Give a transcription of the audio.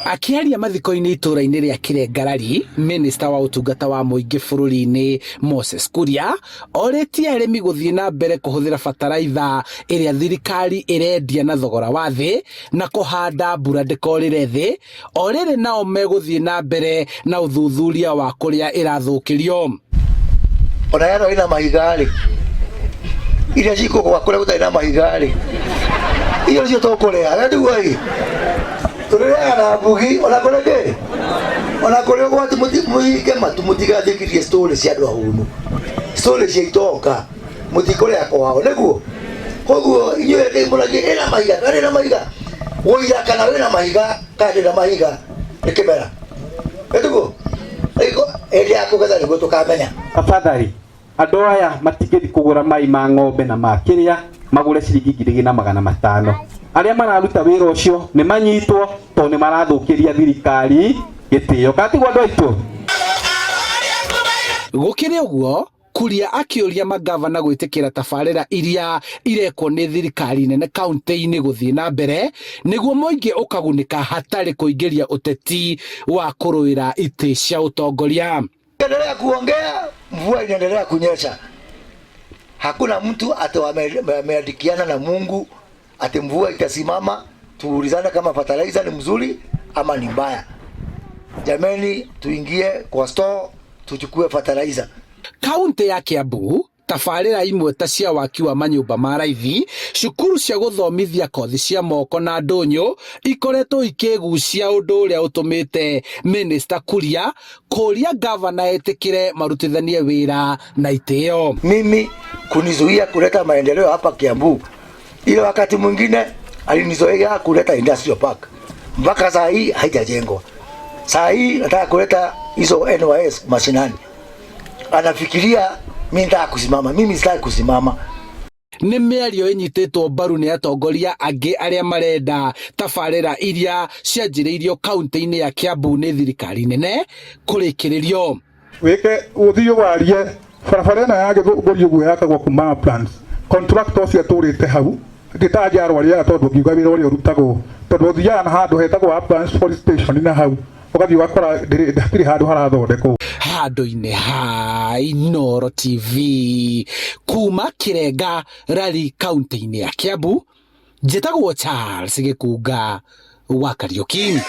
Akĩaria mathiko-inĩ itũũra-inĩ rĩa Kĩrengarari, Minista wa ũtungata wa mũingĩ bũrũri-inĩ Moses Kuria orĩtie arĩmi gũthiĩ na mbere kũhũthĩra bataraitha ĩrĩa thirikari ĩrendia na thogora wa thĩ na kũhanda mbura ndĩkorĩre thĩ o rĩrĩ nao megũthiĩ na mbere na ũthuthuria wa kũrĩa ĩrathũkĩrio. Ona yano ĩna mahiga-rĩ, iria cikũgwa kũrĩa gũtarĩ na mahiga-rĩ, icio nĩcio tũkũrĩa, na tiguo ĩ? Tũrĩrĩaga na mbugi ona kũrĩ kĩ? Ona kũrĩ ũgwati mũhinge matũ mũtigathikĩrĩrie story cia andũ ahũnu, story cia itonga, mũtikũrĩa kwao, nĩguo? Koguo inyuĩ rekei mũragie ĩna mahiga kana ndĩrĩ na mahiga, ũira kana wĩna mahiga kana ndĩrĩ na mahiga nĩ kĩmera, nĩ tiguo? Hĩndĩ ya kũgetha nĩguo tũkamenya. Tafadhali andũ aya matingĩthiĩ kũgũra mai ma ng'ombe na ma kĩrĩa magũre ciringi 2500. Arĩa mararuta wĩra ũcio nĩ manyitwo tondũ nĩ marathũkĩria thirikari gĩtĩo. Kana tiguo andũ aitũ? Gũkĩrĩ ũguo, Kuria akĩũria mangavana gwĩtĩkĩra tabarĩra iria irekwo nĩ thirikari nene kaunti-inĩ gũthiĩ na mbere nĩguo mũingĩ ũkagunĩka hatarĩ kũingĩria ũteti wa kũrũĩra itĩ cia ũtongoria. Endelea kuongea, mvua inaendelea kunyesha. Hakuna mtu ati wameandikiana na Mungu ati mvua itasimama, tuulizane kama fertilizer ni mzuri ama ni mbaya. Jameni, tuingie kwa store tuchukue fertilizer. Kaunti ya Kiambu tabarĩra imwe ta cia waki wa manyũmba ma raithi, cukuru cia gũthomithia kothi cia moko na ndũnyũ ikoretwo ikĩgucia ũndũ ũrĩa ũtũmĩte Minista Kuria kũria ngavana etĩkĩre marutithanie wĩra na itĩo. Mimi kunizuia kuleta maendeleo hapa Kiambu, ile wakati mwingine alinizoea kuleta industrial park, mpaka saa hii haijajengwa. Saa hii nataka kuleta hizo NYS mashinani, anafikiria mimi nataka kusimama. Mimi sitaki kusimama. Nĩ mĩario ĩnyitĩtwo mbaru nĩ atongoria angĩ arĩa marenda tabarĩra iria cianjĩrĩirio kaunti-inĩ ya Kiambu nĩ thirikari nene kũrĩkĩrĩrio. Wike uthii warie barabara ĩno ya Gĩthũngũri ũguo yakagwo kuma plans contractor ũcio atũrĩte hau ndĩtanja arwarĩaga tondũ ngiuga wĩra ũrĩa ũrutagwo tondũ ũthiaga na handũ hetagwo Uplands police station na hau ũgathiĩ ũgakora hatirĩ handũ harathondekwo. Handũ-inĩ ha Inooro TV kuma Kĩrenga Rari kaunti-inĩ ya Kiambu, njĩtagwo Charles Gĩkunga wa Kariũki.